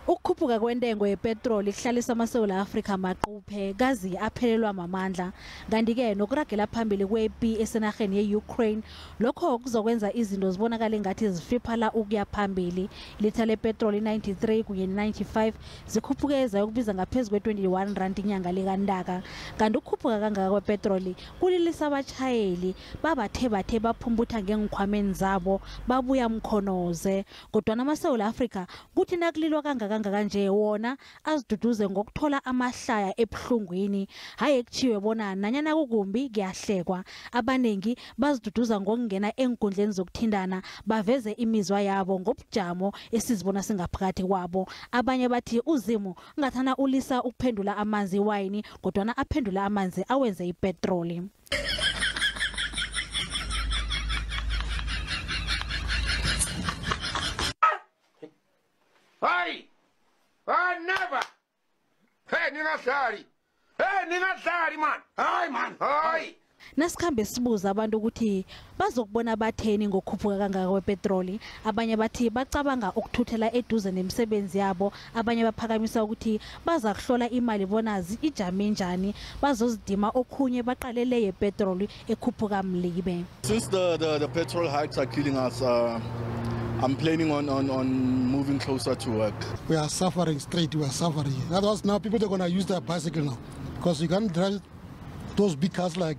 Ukukhuphuka kwentengo yepetroli kuhlalisa amaSewula Afrika maquphe kazi aphelelwa mamandla, kanti-ke nokuragela phambili kwepi esenarheni ye-Ukraine lokho kuzokwenza izinto zibonakale ngathi zifiphala ukuya phambili. Litha lepetroli 93 kunye ne-95 zikhuphuke zayokubiza ngaphezu kwe-21 rand inyanga likantaka. Kanti ukukhuphuka kangaka kwepetroli kulilisa abatjhayeli babathe bathe baphumbutha ngeenkhwameni zabo babuya mkhonoze. Kodwana amaSewula Afrika kuthi nakulilwa kangaka kanje wona aziduduze ngokuthola amahlaya ebuhlungwini. Hayi ekuthiwe bona nanyana kukumbi kuyahlekwa. Abanengi baziduduza ngokungena enkundleni zokuthintana baveze imizwa yabo ngobujamo esizibona singaphakathi kwabo. Abanye bathi uZimu ngathana ulisa ukuphendula amanzi iwayini kodwana aphendula amanzi awenze ipetroli. Hey! I never. Hey, ningahlali. Hey, ningahlali man. Hayi man. Hayi. Nasikhambe sibuza abantu ukuthi bazokubona batheni ngokukhuphuka kangaka kwepetroli. Abanye bathi bacabanga ukuthuthela eduze nemisebenzi yabo, abanye baphakamisa ukuthi baza kuhlola imali bona ijame njani, bazozidima okhunye baqalele yepetroli ekhuphuka mlibe. Since the petrol hikes are killing us, I'm planning on moving closer to work. We are suffering straight, we are suffering. Otherwise now people are going to use their bicycle now, because you can't drive those big cars like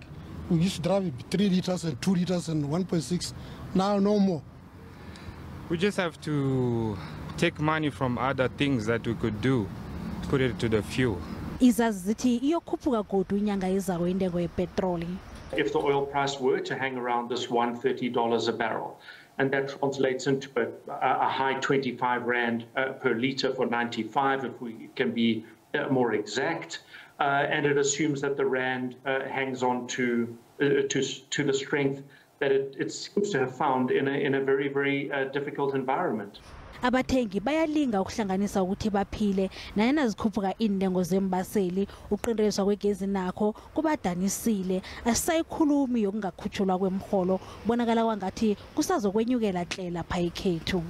we used to drive 3 liters and 2 liters and 1.6, now no more. We just have to take money from other things that we could do, put it to the fuel. Izazi zithi iyokhuphuka godu inyanga ezayo intengo yepetroli. If the oil price were to hang around this $130 a barrel, and that translates into a high 25 rand per litre for 95, if we can be more exact, and it assumes that the rand hangs on to the strength that it seems to have found in a very, very difficult environment. Abathengi bayalinga ukuhlanganisa ukuthi baphile nanyana zikhuphuka iintengo zembaseli. Uqinteliswa kwegezi nakho kubadanisile, asisayikhulumi yokungakhutjhulwa kwemrholo, bonakala kwangathi kusazokwenyukela tle lapha ekhethu.